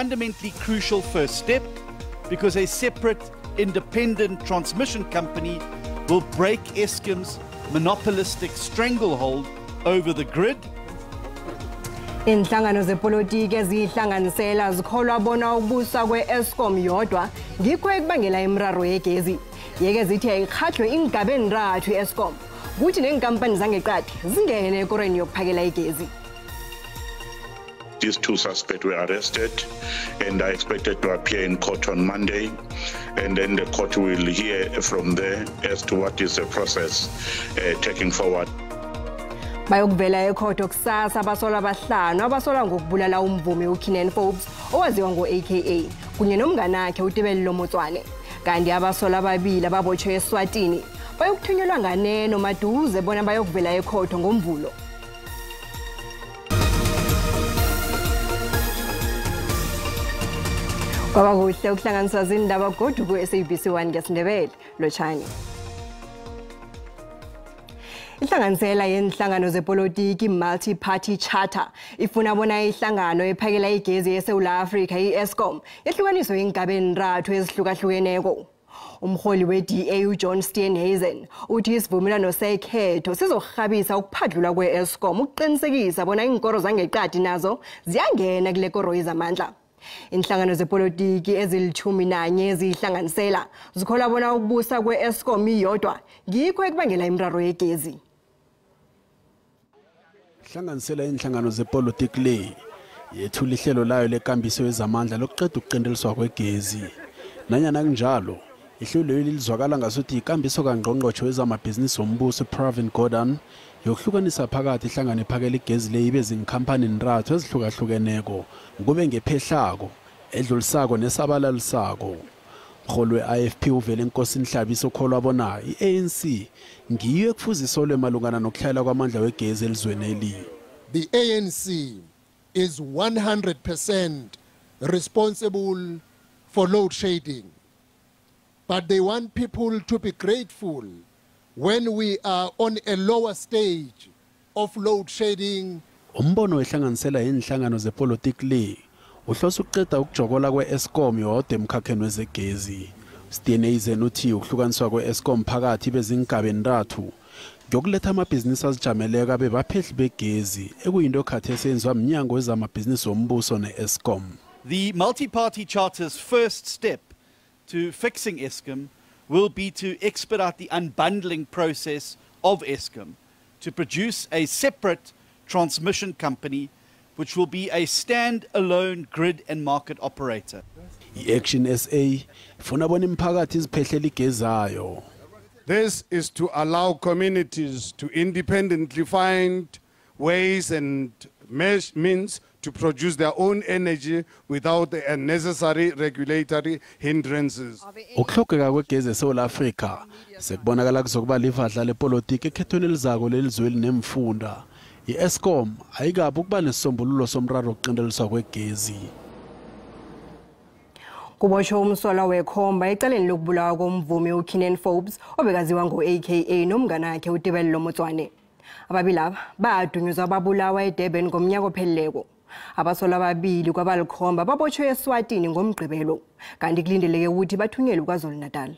Fundamentally crucial first step because a separate independent transmission company will break Eskom's monopolistic stranglehold over the grid. Inhlangano zepolitiki ezihlanganisela zikholwa bona ukubusa kwe-Eskom yodwa ngikho ekubangela imiraro yegezi. Yeke zithi ayikhahlwe ingabe enrathu i-Eskom, kuthi neenkampani zangeqadi zingene ekorweni yokuphakela igezi. These two suspects were arrested and are expected to appear in court on Monday, and then the court will hear from there as to what is the process taking forward. Bayokuvela ekhotho kusasa abasolwa abahlanu abasolwa ngokubulala umvumi uKiernan Forbes owaziwa ngo-AKA kunye nomnganakhe uTebello Motswane. Kanti abasolwa ababili ababotshwe eSwatini bayokuthunyelwa nganeno maduze bona bayokuvela ekhotho ngoMvulo. Kwaba kuhle ukuhlanganiswa zindaba godu ku-SABC 1 ngesiNdebele. Lotshani. Ihlanganisela yenhlangano zepolitiki Multi-Party Charter ifuna bona ihlangano ephakela igezi eSouth Africa i-Eskom yehlukaniswe ingabe enrathu ezihlukahlukeneko. Umholi we-DA uJohn Steenhuisen uthi isivumelwano sekhetho sizokurhabisa ukuphadlulwa kwe-Eskom ukuqinisekisa bona iinkoro zangeqadi nazo ziyangena kule koro yezamandla. Inhlangano zepolitiki ezili-11 ezihlanganisela zikholwa bona ukubusa kwe-Eskom iyodwa ngikho ekubangela imiraro yegezi. Hlanganisela inhlangano zepolitiki le yethula ihlelo layo lekambiso yezamandla lokuqeda ukuqinteliswa kwegezi. Nanyana kunjalo, ihlelo leli lizwakala ngasuthi ikambiso kangqongqotjhe wezamabhizinisi wombuso Pravin Gordhan yokuhlukanisa phakathi ihlangano ephakela igezi le ibe zinkhampani nrathu ezihlukahlukeneko kube ngephehlako, edlulisako nesabalalisako. Umrholi we-IFP uvele enkosini Hlabisa ukholwa bona i-ANC ngiyo ekufuze isolwe malungana nokuhlayela kwamandla wegezi elizweni. The ANC is 100% responsible for load shedding, but they want people to be grateful when we are on a lower stage of load shedding. Umbono wehlanganisela inhlangano zepolitiki le uhlosa ukuqeda ukujokola kwe-Eskom yodwa emkhakheni wezegezi. Steenhuisen uthi ukuhlukaniswa kwe-Eskom phakathi bezingabe ntathu ngokuletha amabhizinisi azijameleko abe baphehli begezi ekuyinto khathesi eyenziwa mnyango wezamabhizinisi wombuso ne-Eskom. The Multi-Party Charter's first step to fixing Eskom will be to expedite the unbundling process of Eskom to produce a separate transmission company which will be a stand-alone grid and market operator. I-Action SA ifuna bona imiphakathi iziphehlela igezayo. This is to allow communities to independently find ways and means to produce their own energy without the unnecessary regulatory hindrances. Ukuhlogeka kwegezi eSouth Africa sekubonakala kuzokuba livadla lepolitiki ekhethweni elizako lelizwe linemfunda. I-Eskom ayikabi ukuba nesisombululo somraro wokuqinteliswa kwegezi. Kubotshwe umsolwa wekhomba ecaleni lokubulawa komvumi uKiernan Forbes obekaziwa ngo-AKA nomnganakhe uTebello Motswane. Ababili laba badunyuzwa babulawa eDurban ngomnyaka opheleleko. Abasolwa ababili kwabalikhomba babotshwe eSwatini ngoMgqibelo, kanti kulindeleke ukuthi bathunyelwe KwaZulu-Natal.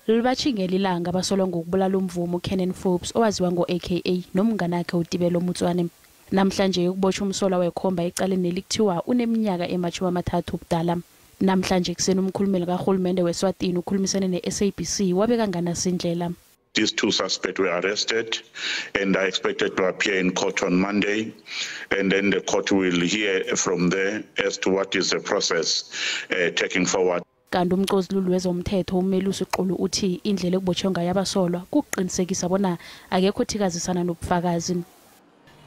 Libatshingela ilanga abasolwa ngokubulala umvumi uKiernan Forbes owaziwa ngo-AKA nomnganakhe uTebello Motswane. Namhlanje ukubotshwa umsolwa wekhomba ecaleni elikuthiwa uneminyaka ema-30 ubudala. Namhlanje ekuseni umkhulumeli karhulumende weSwatini ukhulumisene ne-SABC wabeka nganasindlela. These two suspects were arrested and are expected to appear in court on Monday, and then the court will hear from there as to what is the process taking forward. Kanti umcozululi wezomthetho uMelusi Xulu uthi indlela ekubotshwe ngayo abasolwa kuqinisekisa bona akekho othikazisana nobufakazi.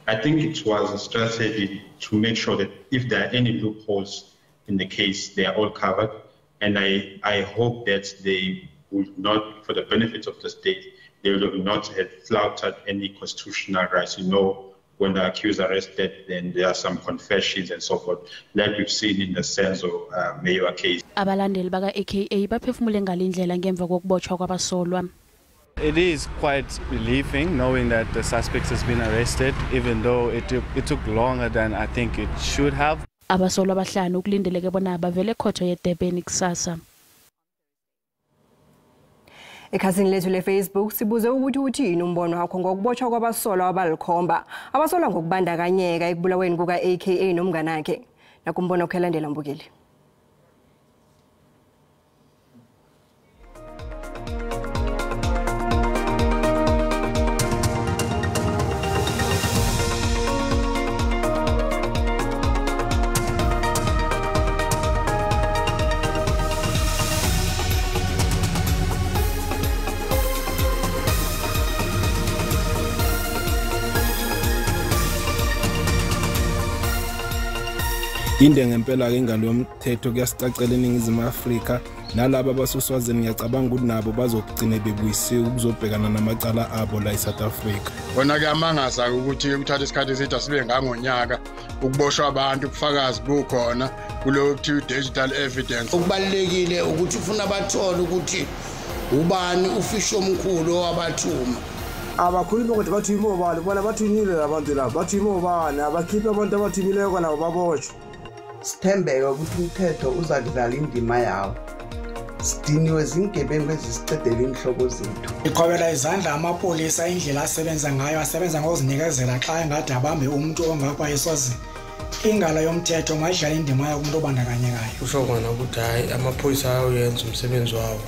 I think it was a strategy to make sure that if there are any loopholes in the case, they are all covered. And I hope that they would not, for the benefit of the state, they would not have flouted any constitutional rights. You know, when the accused are arrested, then there are some confessions and so forth, like we've seen in the Senzo Meyiwa case. Abalandeli baka-AKA baphefumule ngalindlela ngemva kokubotshwa kwabasolwa. It is quite relieving knowing that the suspect has been arrested, even though it took longer than I think it should have. Abasolwa abahlanu kulindeleke bona bavele ekhotho yeDurban kusasa. Ekhasini lethu le-Facebook sibuze ukuthi uthini umbono wakho ngokubotshwa kwabasolwa abalikhomba abasolwa ngokubandakanyeka ekubulaweni kuka-AKA nomnganakhe. Nakumbono okhelandela mbukeli. Inde ngempela ke ingalo yomthetho kuyasicacela eNingizimu Afrika nalabo abasoswazini ngiyacabanga ukuthi nabo bazogcine bebuyisiwe ukuzobhekana namacala abo la eSouth Africa. Kona ke amangaza ukuthi kuthatha isikhathi eside sibe ngangonyaka ukuboshwa abantu ubufakazi bukhona kulo kuthiwa digital evidence. Okubalekile ukuthi ufuna bathole ukuthi ubani ufisho omkhulu owabathuma. Abakhuluma ukuthi bathuma obani bona bathunyile labantu laba bathuma obani abakhiphe abantu abathumileyo nabo baboshwe. Sithembeke ukuthi umthetho uza kudlala indima yawo. Sidiniwe zingebengu ezisicedela inhloko zethu. Iqhobela izandla amapolisa indlela asebenza ngayo, asebenza ngozinikezela xa engade abambe umuntu ongapha eSwazini. Ingalo yomthetho mayidlala indima yawo kumuntu obandakanyekayo. Kusho kona ukuthi hayi amaphoyisa ayoyenza umsebenzi wawo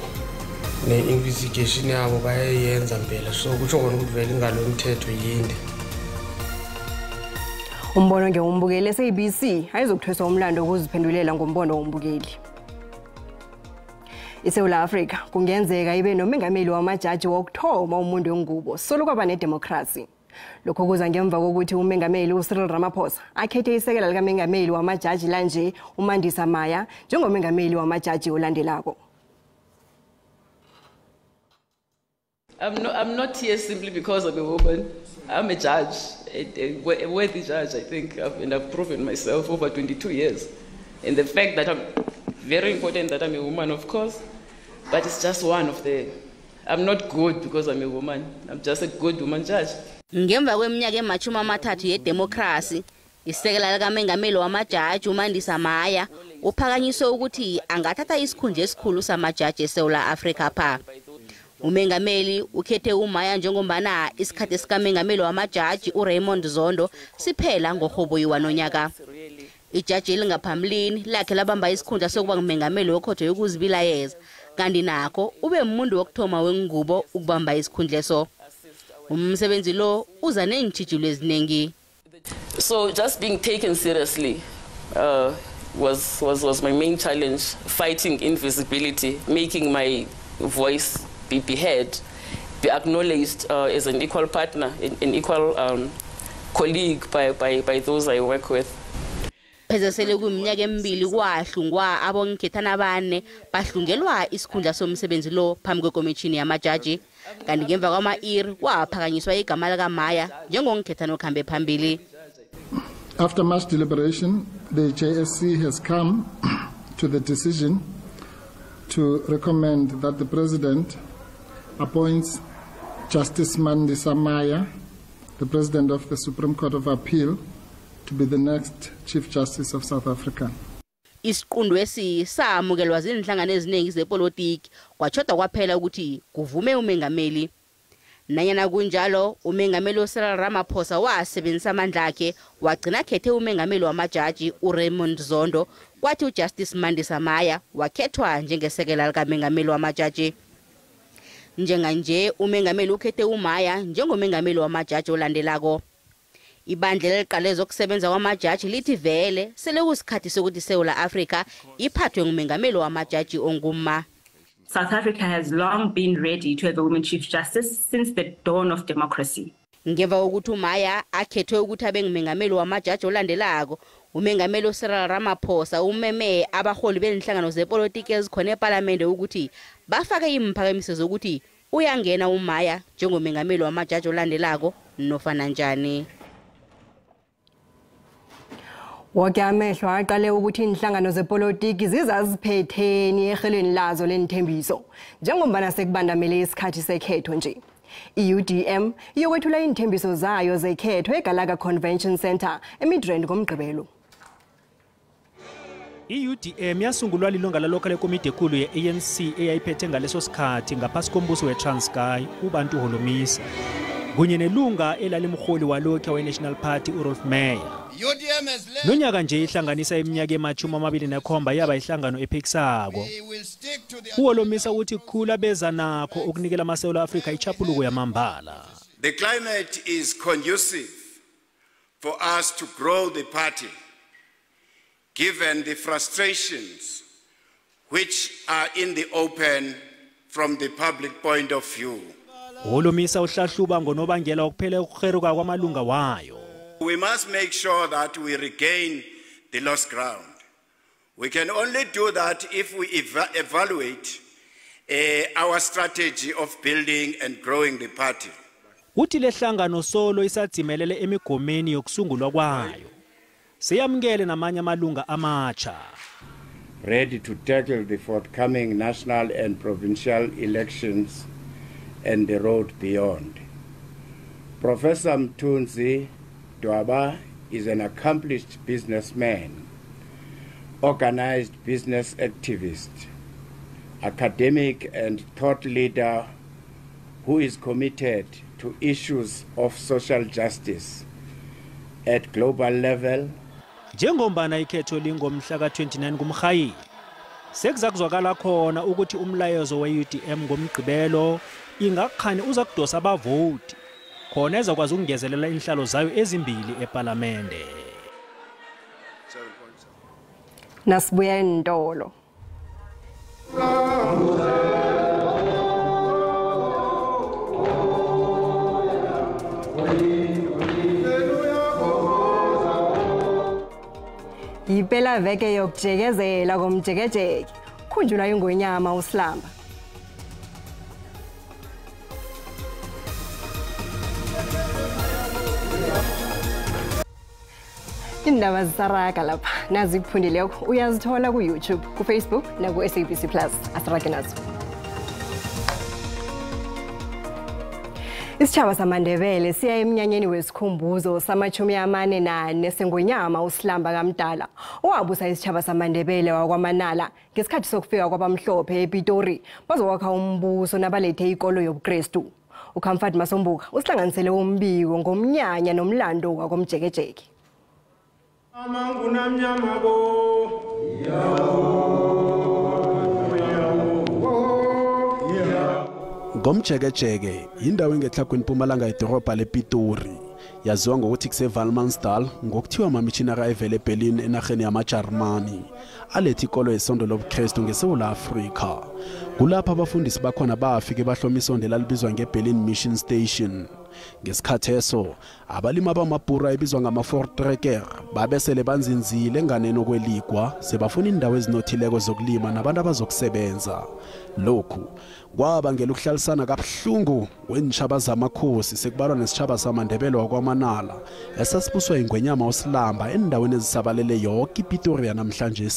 ne-investigation yabo bayayenza mpela, so kusho kona ukuthi vele ingalo yomthetho yinde. Umbono ngewombukeli SABC ayizokuthweswa umlando wokuziphendulela ngombono wombukeli. ISouth Africa kungenzeka ibe nomengameli wamajaji wokuthoma umuntu wengubo solo kwaba nedemocracy. Lokho kuza ngemva kokuthi umengameli uCyril Ramaphosa akhethe isekela likamengameli wamajaji lanje uMandisa Maya njengomengameli wamajaji olandelako. I'm not here simply because I'm a woman. I'm a judge, a worthy judge, I think, and I've proven myself over 22 years. And the fact that I'm very important that I'm a woman, of course, but it's just one of the... I'm not good because I'm a woman. I'm just a good woman judge. Ngemva kweminyaka ema-30 yedemocracy, isekela likamengameli wamajaji uMandisa Maya uphakanyiswe ukuthi angathatha isikhundla esikhulu samajaji eSouth Africa pha. Umengameli ukhethe uMaya njengombana isikhathi sikamengameli wamajaji uRaymond Zondo siphela ngorhoboyi wanonyaka. Ijaji elingaphambilini lakhe labamba isikhundla sokuba ngumengameli wekhotho yokuzibilayeza, kanti nakho ube umuntu wokuthoma wengubo ukubamba isikhundla so. Umsebenzi lo uza neentjhijilo eziningi. So just being taken seriously was my main challenge, fighting invisibility, making my voice be heard, be acknowledged as an equal partner, an equal colleague by those I work with. Pheze sele kuyiminyaka emibili kwahlungwa abongikhethana abane bahlungelwa isikhundla somsebenzi lo phambi kwekomishini yamajaji, kanti ngemva kwama-iri kwaphakanyiswa igama likaMaya njengongikhethana okuhambe phambili. After much deliberation, the JSC has come to the decision to recommend that the President appoints Justice Mandisa Maya, the President of the Supreme Court of Appeal, to be the next Chief Justice of South Africa. Isiqundwesi samukelwa zinhlangano eziningi zepolitiki kwatshoda kwaphela ukuthi kuvume umengameli. Nanyana kunjalo, umengameli uCyril Ramaphosa wasebenzisa amandla akhe wagcina khethe umengameli wamajaji uRaymond Zondo, kwathi uJustice Mandisa Maya wakhethwa njengesekela likamengameli wamajaji. Njenganje umengameli ukhethe uMaya njengomengameli wamajaji olandelako. Ibandla eliqale zokusebenza kwamajaji lithi vele sele kusikhathi sokuthi iSouth Africa iphathwe ngumengameli wamajaji ongumma. South Africa has long been ready to have a woman chief justice since the dawn of democracy. Ngemva kokuthi uMaya akhethwe ukuthi abe ngumengameli wamajaji olandelako, umengameli uCyril Ramaphosa umeme abaholi benhlangano zepolitiki ezikhona eParliament ukuthi bafake imphakamiso zokuthi uyangena uMaya njengomengameli wamajaji olandelako nofana njani. Woke amehlo aqale ukuthi inhlangano zepolitiki zizaziphetheni ehelweni lazo lenithembiso njengombana sekubandamele isikhathi sekhetho nje. I-UDM iyokwethula inthembiso zayo zekhetho eGalaga Convention Center eMidrand ngomgqibelo. I-UDM yasungulwa lilunga lalokho lekomidi ekhulu ye-ANC eyayiphethe ngaleso sikhathi ngaphasi kombuso we-Transkei uBantu Holomisa kunye nelunga elalimholi walokho we-National Party uRolf Meyer. Nonyaka nje ihlanganisa iminyaka ema-27 yaba ihlangano ephikisako. UHolomisa uthi kukhulu abeza nakho ukunikela amaSewula Afrika ichapuluko yamambala. The climate is conducive for us to grow the party, given the frustrations which are in the open from the public point of view. UHolomisa uhlahluba ngonobangela wokuphela ukuheruka kwamalunga wayo. We must make sure that we regain the lost ground. We can only do that if we evaluate our strategy of building and growing the party. Uthi lehlangano solo isadzimelele emigomeni yokusungulwa kwayo. Seyamukele namanye amalunga amatsha. Ready to tackle the forthcoming national and provincial elections and the road beyond. Professor Mthunzi Dwaba is an accomplished businessman, organized business activist, academic and thought leader who is committed to issues of social justice at global level. Njengombana ikhetho lingomhla ka-29 kuMrhayili, sekuzakuzwakala khona ukuthi umlayezo we-UDM ngomgqibelo ingakhani uzakudosa abavoti khona ezakwazi ukungezelela inhlalo zayo ezimbili ePalamende. Nasibuya entolo. Yipela veke yokujekezela komjekejeke khunjulwa ingonyama uSilamba. Indaba zisaraga lapha nazikuphundileko uyazithola ku-YouTube, ku-Facebook naku-SABC Plus. Asirage nazo. Isitjhaba samaNdebele siya emnyanyeni wesikhumbuzo sama-44 sengonyama uSilamba kaMdala owabusa isitjhaba samaNdebele wakwaManala ngesikhathi sokufika kwabamhlophe ePitori bazokwakha umbuso nabalethe ikolo yobuKrestu. uComfort Masombuka usihlanganisele umbiko ngomnyanya nomlando wakomjekejeke. Ngomjekejeke indawo engetlhagwini Mpumalanga yedorobha lePitori yaziwa ngokuthi kuse-Valmansdal ngokuthiwa amamishinari ayevele eBerlin enarheni yamaJarimani aletha ikolo yesondo lobuKrestu ngeSewula Afrika. Kulapho abafundisi bakhona bafike bahloma isondo elalibizwa ngeBerlin Mission Station. Ngesikhatheso abalimi abamabhura ebizwa ngama-Voortrekker babesele banzinzile enganeno kweligwa sebafuna indawo ezinothileko zokulima nabantu abazokusebenza. Lokhu kwabangela ukuhlalisana kabuhlungu kweentjhaba zamakhosi sekubalwa nesitjhaba samaNdebele wakwaManala esasibuswa ingwenyama uSilamba endaweni ezisabalele yoke iPitoria namhlanje.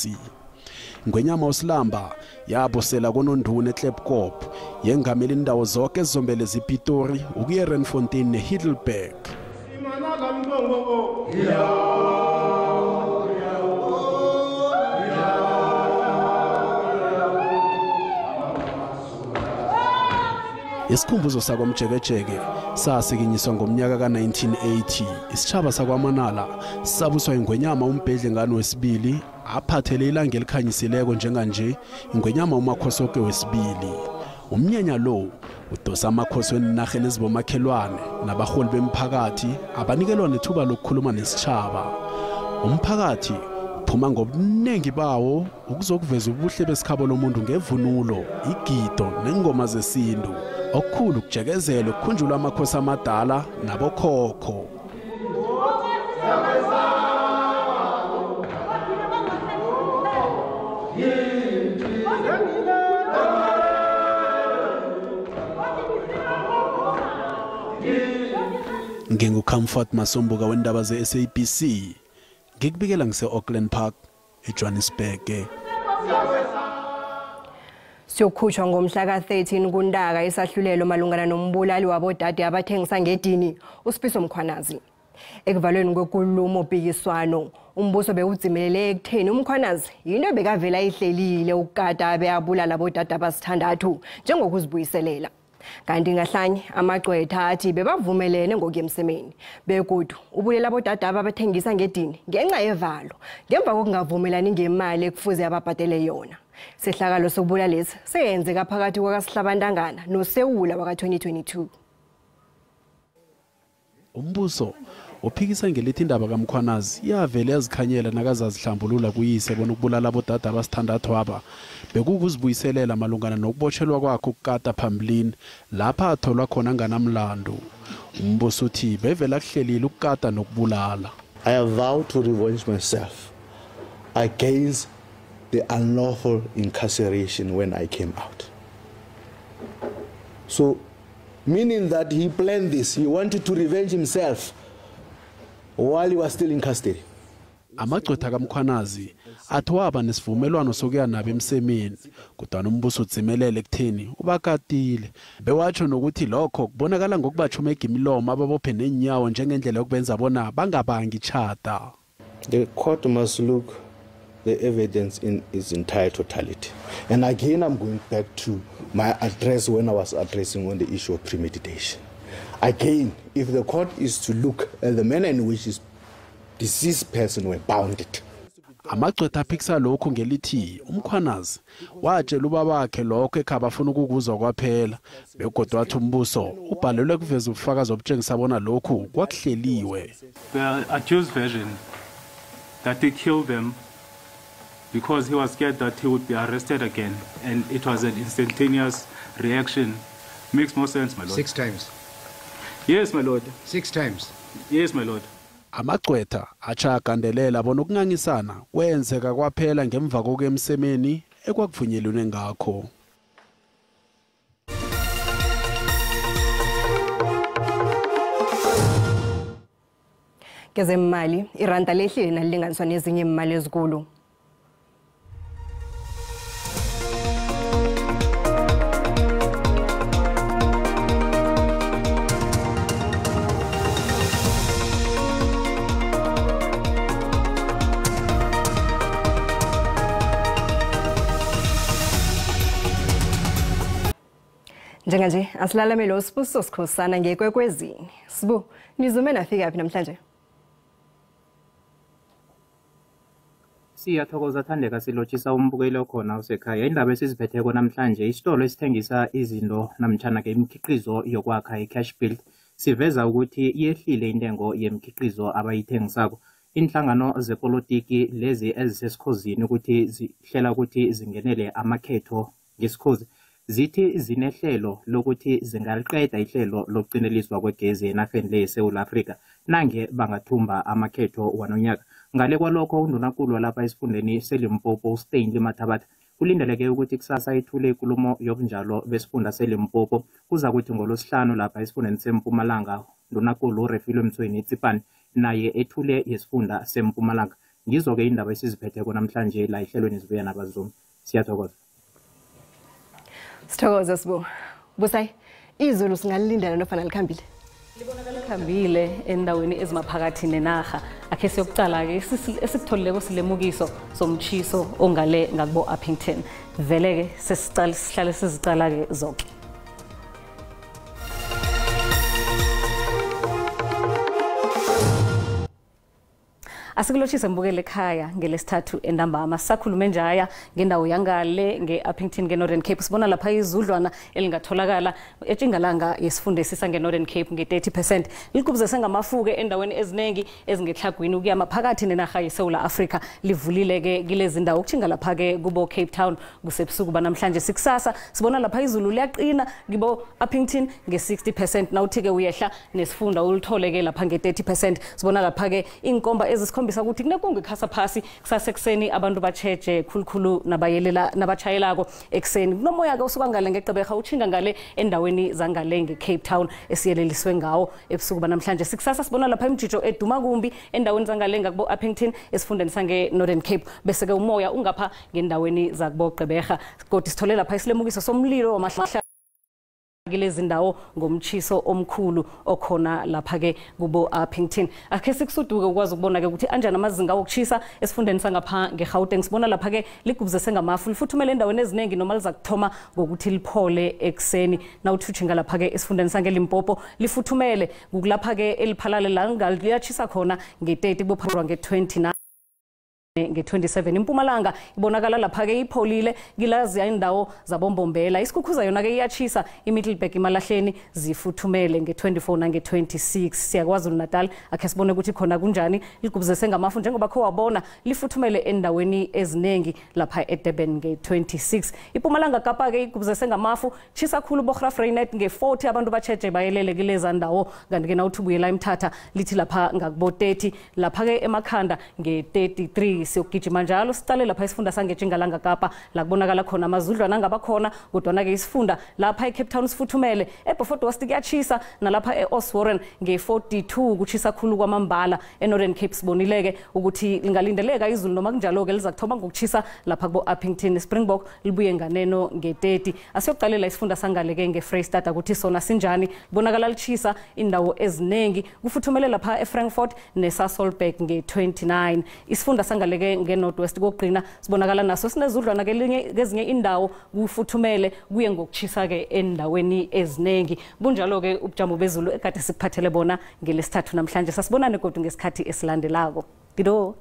Ingwenyama uSilamba yabusela kononduna eKlepkop yengamela indawo zonke ezizombele ziPitori ukuya eRandfontein neHeidelberg. Isikhumbuzo sakomjekejeke sasikinyiswa ngomnyaka ka-1980. Isitjhaba sakwaManala sabuswa ingwenyama uMbhedlengane wesibili aphathele ilanga elikhanyisileko njenganje ingwenyama uMakhosoke wesibili. Umnyanya lo udosa amakhosi wenarheni ezibomakhelwane nabarholi bemphakathi abanikelwa nethuba lokukhuluma nesitjhaba. Umphakathi uphuma ngobuningi bawo ukuzokuveza ubuhle besikhabo lomuntu ngevunulo, igido nengoma zesintu. Okukhulu kujekezela ukukhunjulwa amakhosi amadala nabokhokho. NginguComfort Masombuka wendaba ze-SABC Ngikubikela ngise-Auckland Park, eJohannesburg. Siyokhutshwa ngomhla ka-13 kuNtaka isahlulelo malungana nombulali wabodade abathengisa ngedini uSifiso Mkhwanazi. Ekuvalweni kwenkulumo mpikiswano, umbuso bewudzimelele ekutheni uMkhwanazi yinto ebekavela ayihlelile ukukata abe abulala abodade abasithandathu njengokuzibuyiselela. Kanti ngahlanye amagqwetha athi bebavumelene ngokuya emsemeni begodu ubulela abodade abathengisa ngedini ngenxa yevalo ngemva kokungavumelani ngemali ekufuze ababhadele yona. Sehlakalo sokubulalesi seyenzeka phakathi kwakaSihlabantangana noSewula waka-2022. Umbuso uphikisa ngelithi indaba kaMkhwanazi yavele yazikhanyela nakazazihlambulula kuyise bona ukubulala abodade abasithandathu aba bekukuzibuyiselela malungana nokubotshelwa kwakhe ukukata phambilini lapha atholwa khona anganamlando. Umbuso uthi bevele akuhlelile ukukata nokubulala. I have vowed to revenge myself against the unlawful incarceration when I came out. So, meaning that he planned this, he wanted to revenge himself while he was still in custody. Amagqwetha kaMkhwanazi athi waba nesivumelwano sokuya nabo emsemeni, kodwa umbuso udzimelele ekutheni ubakatile. Bewatsho nokuthi lokho kubonakala ngokubachumeka imilomo ababophe neenyawo njengendlela yokubenza bona bangabangi itjhada. The court must look the evidence in its entire totality. And again, I'm going back to my address when I was addressing on the issue of premeditation. Again, if the court is to look at the manner in which this deceased person were bounded. Amagqwetha aphikisa lokhu ngelithi uMkhwanazi watshela ubabakhe lokho ekhaba afuna ukukuzwa kwaphela, begodwa wathi umbuso ubhalelwe kuveza ubufakazi obutshengisa bona lokhu kwakuhleliwe. The accused version that he killed them because he was scared that he would be arrested again, and it was an instantaneous reaction, makes more sense, my lord. 6 times. Yes, my lord. 6 times. Yes, my lord. Amagqwetha atsha agandelela bona ukungangisana kwenzeka kwaphela ngemva kokuya emsemeni ekwakuvunyelwane ngakho. Kezemali, iranda lehlile nalilinganiswa nezinye imali ezikulu. Njenganje asilalamele uSibusiso Sikhosana ngekwekwezini. Sibu, nizume nafika phi namhlanje? Siyathokoza Thandeka, silotshisa umbukeli okhona usekhaya. Indaba esiziphetheko namhlanje, isitolo esithengisa izinto namtjhana-ke imikhiqizo yokwakha i-Cash Build siveza ukuthi yehlile intengo yemikhiqizo abayithengisako. Inhlangano zepolitiki lezi ezisesikhozini ukuthi zihlela ukuthi zingenele amakhetho ngesikhozi zithi zinehlelo lokuthi zingaliqeda ihlelo lokuqineliswa kwegezi enarheni le yeSewula Afrika nange bangathumba amakhetho wanonyaka. Ngale kwalokho, undunankulu walapha esifundeni seLimpopo uStanley Mathabatha kulindeleke ukuthi kusasa ethule inkulumo yobunjalo besifunda seLimpopo. Kuza kuthi ngolwesihlanu lapha esifundeni seMpumalanga undunankulu uRefilwe Mtsweni Tsipane naye ethule yesifunda seMpumalanga. Ngizo-ke indaba esiziphetheko namhlanje la ehlelweni Zibuya Nabazumi. Siyathokoza. Sithokoze Sibu. Busayi, izulu singalilindela nofana likhambile? Likhambile endaweni ezimaphakathi nenarha. Akhe siyokuqala-ke esikutholileko silemukiso somtshiso ongale ngakubo Upington. Vele-ke sesihlale siziqala-ke zonke. Asikulotshise mbukele ekhaya ngelesithathu entambama. Sakhulume njaya ngendawo yangale nge-Upington nge-Northern Cape. Sibona lapha izudlwana elingatholakala etshingalanga yesifundesi sange-Northern Cape nge-30%. Liqubuzese ngamafuke endaweni eziningi ezingetlhagwini ukuya maphakathi nenarha yeSewula Afrika. Livulile-ke kilezi ndawo ukutjhinga lapha-ke kubo Cape Town kusebusuku banamhlanje. Sikusasa sibona lapha izulu liyaqina kibo Upington nge-60%. Nawuthi-ke uyehla nesifunda ulithole-ke lapha nge-30%. Sibona lapha-ke inkomba ikhombisa ukuthi kunekungu ikhasa phasi kusasa ekuseni, abantu batsheje khulukhulu nabayelela nabatshayelako ekuseni. Kunomoya ke usuka ngale ngeGqeberha utshinga ngale endaweni zangale ngeCape Town esiyeleliswe ngawo ebusuku banamhlanje. Sikusasa sibona lapha imjijo eduma kumbi endaweni zangale ngakubo Upington esifundeni sange Northern Cape, bese ke umoya ungapha ngendaweni zakubo Gqeberha. Kodwa sithole lapha isilemukiso somlilo wamahlahla kilezi ndawo ngomchiso omkhulu okhona lapha ke kubo Upington. Akhe sikusuduke ukwazi ukubona ke ukuthi anjani amazinga okuchisa esifundeni sangapha ngeGauteng. Sibona lapha ke ligubuzese sengamafu, lifuthumele endaweni eziningi noma liza kuthoma ngokuthi liphole ekuseni. Nawuthutshinga lapha ke esifundeni sangeLimpopo lifuthumele, kukulapha ke eliphalale la liyachisa khona nge-30 kubophalwa nge-29 nge-27. Impumalanga ibonakala lapha ke ipholile kilaziya indawo zabombombela. Isikhukhuza yona ke iyachisa, iMiddelburg, imalahleni zifuthumele nge-24 nange-26. Siya KwaZulu Natal, akhe sibone ukuthi khona kunjani. Ligubuzese ngamafu njengoba kho wabona, lifuthumele endaweni eziningi lapha eDurban nge-26. Impumalanga Kapa ke igubuzese ngamafu, chisa khulu boGraaf-Reinet nge-40, abantu batsheje bayelele kileza ndawo. Kanti ke nawuthi ubuyela eMthatha lithi lapha ngakubo 30, lapha ke emakhanda nge-33. Siyokugijima njalo siqale lapha isifunda sangeTjingalanga Kapa la kubonakala khona amazudlwana angabakhona, kodwana ke isifunda lapha eCape Town sifuthumele. eBeaufort West kuyachisa, nalapha eOswarren nge-42 kuchisa khulu kwamambala. eNorthern Cape sibonileke ukuthi lingalindeleka izulu, noma kunjalo ke liza kuthoma ngokuchisa lapha kubo Upington. Springbok libuye nganeno nge-30. Asiyokuqalela isifunda sangaleke ngeFreyistata ukuthi sona sinjani. Libonakala lichisa indawo eziningi, kufuthumele lapha eFrankfurt neSasolburg nge-29. Isifunda sangaleke ngeNorth West kokugcina sibonakala naso sinezudlwana kezinye indawo kufuthumele, kuye ngokuchisa ke endaweni eziningi. Bunjalo ke ubujamo bezulu ekade sikuphathele bona ngelesithathu namhlanje. Sasibonane kodwa ngesikhathi esilandelako. Dido.